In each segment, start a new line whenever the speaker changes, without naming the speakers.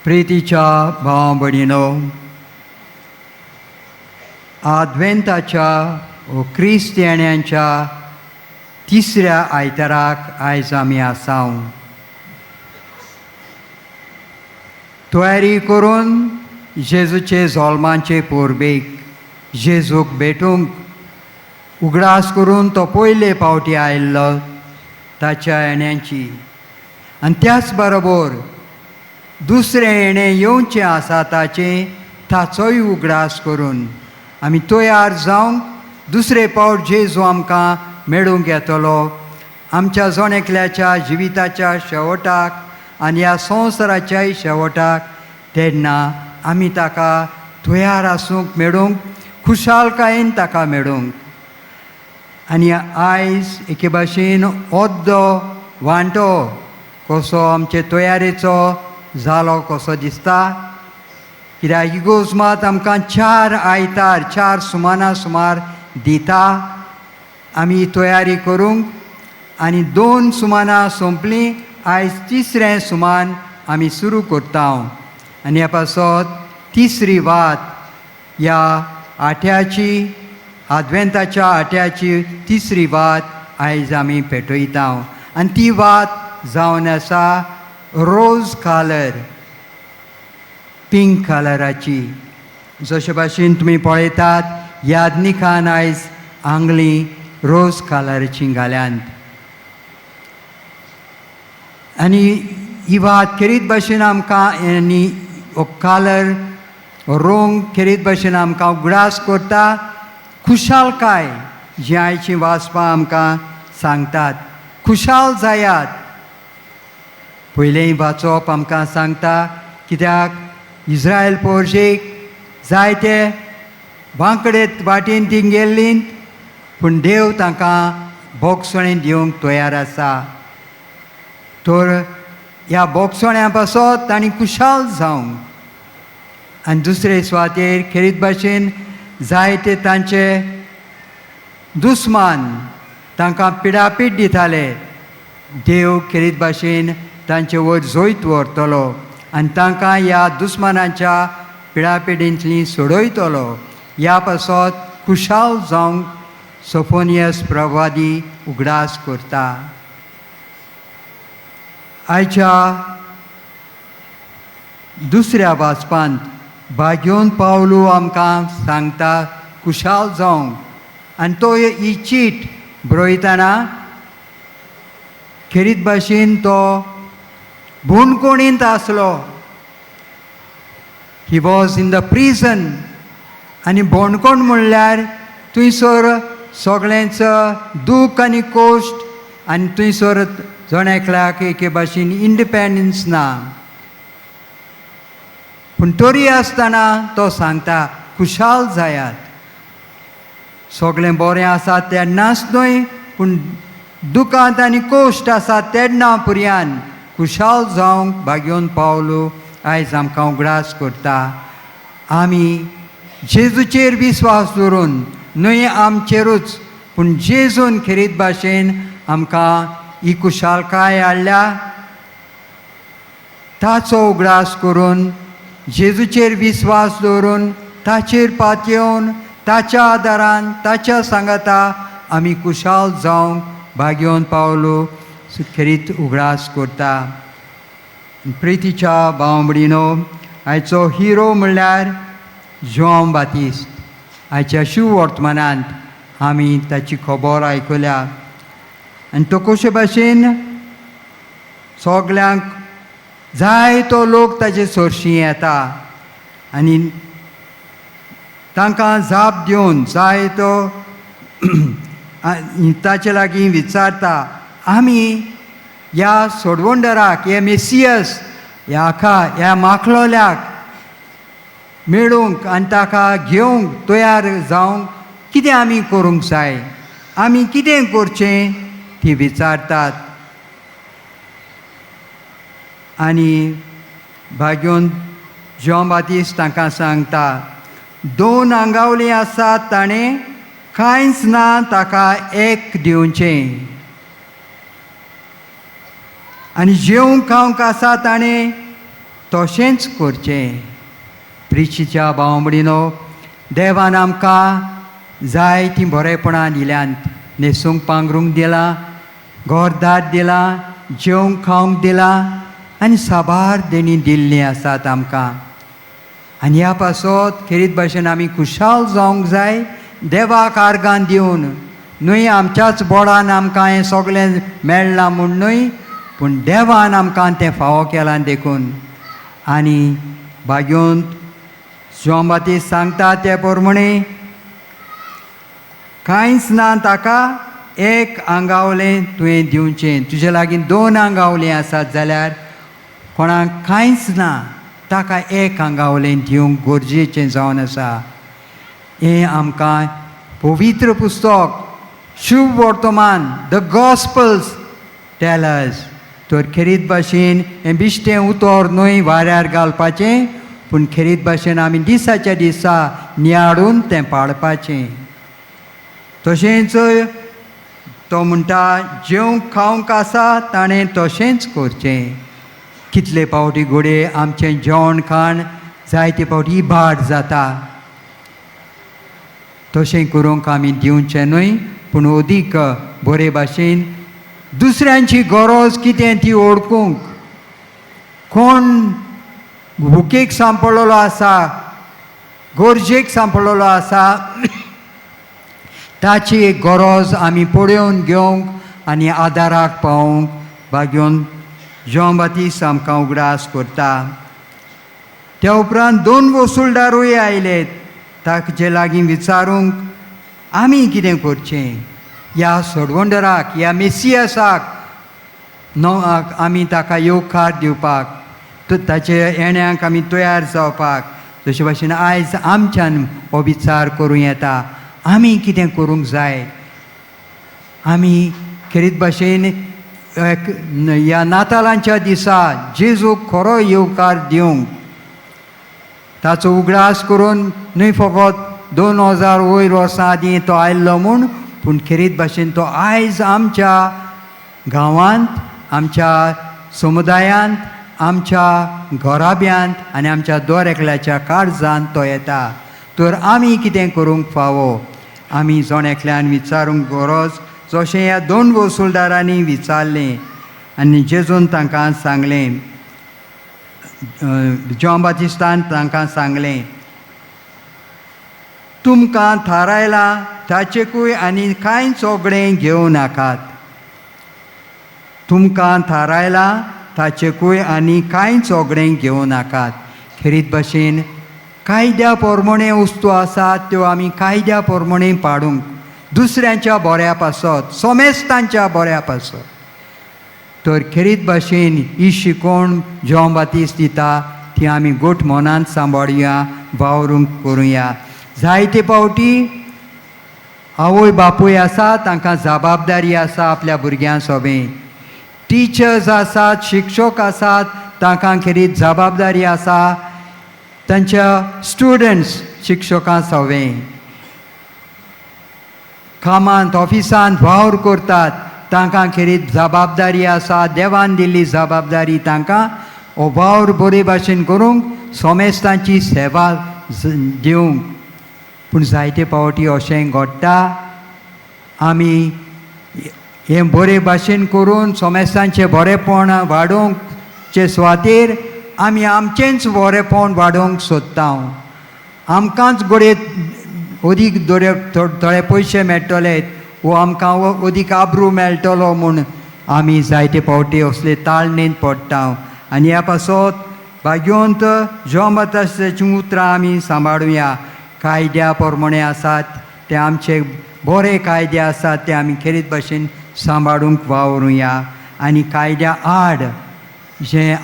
प्रितीच्या भाव भयणीनो, आदवेंताच्या ओ क्रिस्तियान्यांच्या तिसऱ्या आयताराक आयज आमी आसाव. तयारी करून जेजूचे जल्माचे परबेक जेजूक भेटूंक उगडास करून तो पयले फावटी आयिल्लो ताच्या येण्याची, आनी त्याच बरोबर दुसरें येणें येवचें आसा ताचें ताचोय उगडास करून आमी तयार जावंक दुसरे फावट जेजू आमकां मेळूंक येतलो. आमच्या जण एकल्याच्या जिविताच्या शेवटाक आनी ह्या संवसाराच्याय शेवटाक तेन्ना आमी ताका तयार आसूंक मेळूंक, खुशालकायेन ताका मेळूंक. आनी आयज एके भाशेन ओद्दो वांटो कसो आमचे तयारेचो जालो कसो दिसता, कित्याक इगोर्ज मात आमकां चार आयतार, चार सुमाना सुमार दिता आमी तयारी करूंक. आनी दोन सुमानां सोंपलीं, आयज तिसरें सुमान आमी सुरू करता. आनी ह्या पासत तिसरी वात ह्या आठ्याची, आदवेंताच्या आठ्याची तिसरी वात आयज आमी पेटयता. आनी ती वात जावन आसा रोज कलर, पिंक कलराची. जशे भाशेन तुमी पळयतात, यादनिकान आयज आंगली रोज कलराची घाल्यांत. आनी ही वात खेरीत भाशेन आमकां आनी हो कलर, हो रंग खेरीत भाशेन आमकां उगडास करता खुशालकाय, जी आयची वाचपां आमकां सांगतात, खुशाल जायात. पयलें वाचप आमकां सांगता, कित्याक इस्रायल पोरजेक जायते वांकडे वाटेन ती गेल्लीं, पूण देव तांकां बोगसणें दिवंक तयार आसा. तर ह्या बोगसण्या पासत तांणी खुशाल जावंक. आनी दुसरे सुवातेर खेरीत भाशेन जायते तांचे दुस्मान तांकां पिडापीड दिताले, देव खेरीत भाशेन तांचे वयर जैत व्हरतलो आनी तांकां ह्या दुस्मानाच्या पिडापिडींतली सोडयतलो. ह्या पासत खुशाल जावंक सोफोनियस प्रवादी उगडास करता. आयच्या दुसऱ्या वाचपांत भाग्योन पावलू आमकां सांगता खुशाल जावंक. आनी तो ही चीट बरयतना खेरीत भाशेन तो बंदखणींत आसलो. He was in the prison. आनी बंदखण म्हणल्यार थंयसर सगळेंच दूख आनी कोश्ट, आनी थंयसर जण एकल्याक एके भाशेन इंडिपेंडन्स ना. पूण तरी आसतना तो सांगता खुशाल जायात. सगळें बरें आसा तेन्नाच न्हय, पूण दुखांत आनी कोश्ट आसा तेन्ना पुरयान खुशाल जावंक भाग्योन पावलो आयज आमकां उगडास करता. आमी जेजूचेर विस्वास दवरून, न्हय आमचेरूच, पूण जेजून खेरीत भाशेन आमकां ही खुशालकाय हाडल्या, ताचो उगडास करून जेजूचेर विस्वास दवरून ताचेर पातयेवन ताच्या आदारान ताच्या सांगाता आमी खुशाल जावंक भाग्योन पावलो खेरीत उगडास करता. प्रितीच्या भावंबडीनो, आयचो हिरो म्हणल्यार जुआंव बातिस्त. आयच्या शिववर्तमानांत आमी ताची खबर आयकल्या. आनी तो कशे भाशेन सगल्यांक जाय तो लोक ताजे सरशी येता आनी तांकां जाप दिवन जाय तो ताचे लागीं विचारता, आमी ह्या सोडवणदाराक, ह्या मेसियस, ह्या हाका, ह्या माखलोल्याक मेळूंक आनी ताका घेवंक तयार जावंक कितें आमी करूंक जाय, आमी कितें करचें ती विचारतात. आनी भाग्योन जुआंव बातिस्त तांकां सांगता, दोन आंगावली आसात ताणें कांयच ना ताका एक दिवचें, आनी जेवंक खावंक आसा ताणें तशेंच करचें. प्रिचीच्या भावंबडिनो, देवान आमकां जायतीं बरेपणां दिल्यांत. न्हेसूंक पांगरूंक दिलां, घरदार दिलां, जेवंक खावंक दिलां आनी साबार देणी दिल्लीं आसात आमकां. आनी ह्या पासत खेरीत भाशेन आमी खुशाल जावंक जाय, देवाक आर्गां दिवन न्हय. आमच्याच बोडान आमकां हें सगळें मेळ्ळां म्हूण न्हय, पूण देवान आमकां तें फावो केलां देखून. आनी भाग्योंत जुआंव बातीस्त सांगता ते प्रमाणे, कांयच ना ताका एक आंगावलें तुवें दिवचें. तुजे लागीं दोन आंगावलीं आसात जाल्यार कोणाक कांयच ना ताका एक आंगावलें दिवंक गरजेचें जावन आसा. हें आमकां पवित्र पुस्तक शुभ वर्तमान, the gospels tell us. तर खेरीत भाशेन हें बिश्टें उतर न्हय वाऱ्यार घालपाचें, पूण खेरीत भाशेन आमी दिसाच्या दिसा नियाळून तें पाळपाचें. तशेंच तो म्हणटा, जेवंक खावंक आसा ताणें तशेंच करचें. कितले फावटी घडये आमचें जेवण खाण जायते फावटी इबाड जाता. तशें करूंक आमी दिवचें न्हय, पूण अदीक बरे भाशेन दुसऱ्यांची गरज कितें ती वळखूंक, कोण भुकेक सांपडलेलो आसा, गरजेक सांपडलेलो आसा, ताची गरज आमी पळोवन घेवंक आनी आदाराक पावोवंक भाग्योन जुआंव बातीस्त आमकां उगडास करता. त्या उपरांत दोन वसुलदारूय आयले ताचे लागीं विचारूंक, आमी कितें करचें ह्या सोडवणदाराक, ह्या मेसियासाक नो आमी ताका येवकार दिवपाक, ताचे येण्याक आमी तयार जावपाक. जशे भाशेन आयज आमच्यान हो विचार करूं येता, आमी कितें करूंक जाय. आमी खेरीत भाशेन एक ह्या नातालांच्या दिसा जेजूक खरो येवकार दिवंक, ताचो उगडास करून, न्हय फकत 2000 वयर वर्सां आदीं तो आयल्लो म्हूण, पूण खेरीत भाशेन तो आयज आमच्या गांवांत, आमच्या समुदायांत, आमच्या घराब्यांत आनी आमच्या दर एकल्याच्या काळजांत तो येता. तर आमी कितें करूंक फावो, आमी जण एकल्यान विचारूंक गरज, जशें ह्या दोन वसुलदारांनी विचारलें. आनी जेजून तांकां सांगलें, जुआंव बातिस्तान तांकां सांगलें, तुमकां थारायलां ताचेकूय आनी कांय सगळें घेवं नाकात. तुमकां थारायलां ताचेकूय आनी कांय सगळें घेवं नाकात. खेरीत भाशेन कायद्या प्रमाणे वस्तू आसात त्यो आमी कायद्या प्रमाणे पाडूंक, दुसऱ्यांच्या बऱ्या पासत, सोमेस्तांच्या बऱ्या पासत. तर खेरीत भाशेन ही शिकवण जुआंव बातीस्त दिता ती आमी गोट मनांत सांबाळुया, वावरूंक करुया. जायते फावटी आवय बापूय आसा तांकां जबाबदारी आसा आपल्या भुरग्यां सोबें. टिचर्स आसात, शिक्षक आसात, तांकां खेरीत जबाबदारी आसा तांच्या स्टुडंट्स शिक्षकां सवें. कामांत, ऑफिसांत वावर करतात तांकां खेरीत जबाबदारी आसा, देवान दिल्ली जबाबदारी तांकां हो वावर बरे भाशेन करूंक, सोमेस्तांची सेवा दिवंक. पूण जायते फावटी अशें घडटा, आमी हें बरे भाशेन करून सोमेस्तांचें बरेपण वाडोवंकचे सुवातेर आमी आमचेंच बरेपण वाडोवंक सोदता. आमकांच घडये अदीक दोरे थोडे पयशे मेळटले वो आमकां अदीक आब्रू मेळटलो म्हूण आमी जायते फावटी असले ताळणेंत पडटा. आनी ह्या पासत भाग्यवंत जुआंव बातिस्ताचीं उतरां आमी सांबाळुया. कायद्या प्रमाणे आसात ते आमचे बरे कायदे आसात ते आमी खेरीत भाशेन सांबाळूंक वावरुया आनी कायद्या आड जें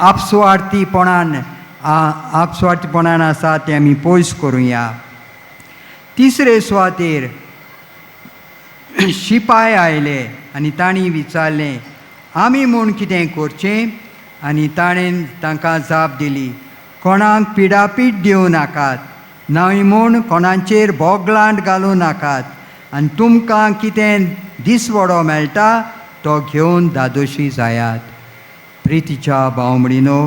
आपसुवार्थीपणान आसा तें आमी पयस करुया. तिसरे सुवातेर शिपाय आयले आनी तांणी विचारलें, आमी म्हूण कितें करचें? आनी ताणें तांकां जाप दिली, कोणाक पिडापीड दिवं नाकात, न्हय म्हूण कोणाचेर बोगलांट घालूं नाकात, आनी तुमकां कितें दिसवडो मेळटा तो घेवन धादोशी जायात. प्रितीच्या भावमणीनो,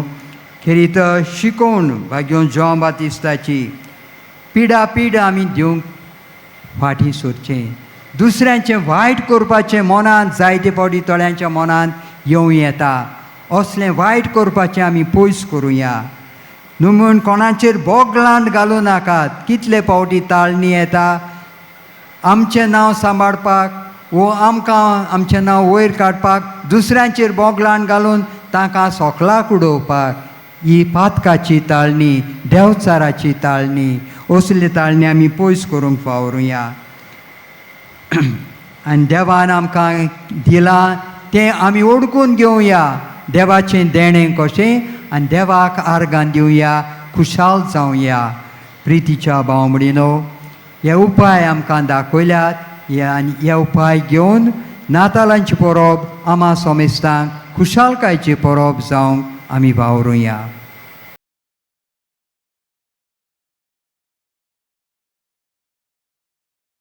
खेरीत शिकोवन भाग्योवन जॉन बातिस्ताची पिडा पिडा आमी दिवंक फाटीं सरचें. दुसऱ्यांचें वायट करपाचें मनांत जायते फावटी थोड्यांच्या मनांत येवं येता, असलें वायट करपाचें आमी पयस करुया. न्हू म्हूण कोणाचेर बोगलांट घालूं नाकात. कितले फावटी ताळणी येता आमचें नांव सांबाळपाक वो आमकां आमचें नांव वयर काडपाक दुसऱ्यांचेर बोगलांट घालून तांकां सोकलाक उडोवपाक. ही पातकाची ताळणी, देंवचाराची ताळणी, असली ताळणी आमी पयस करूंक फावरुया. आनी देवान आमकां दिलां तें आमी ओडकून घेवया, देवाचें देणें कशें, आनी देवाक आर्गां दिवया, खुशाल जावया. प्रितीच्या भाव भयणीनो, हे उपाय आमकां दाखयल्यात हे आनी हे उपाय घेवन नातालांची परब आमा सोमेस्तांक खुशालकायची परब जावंक आमी वावरुया.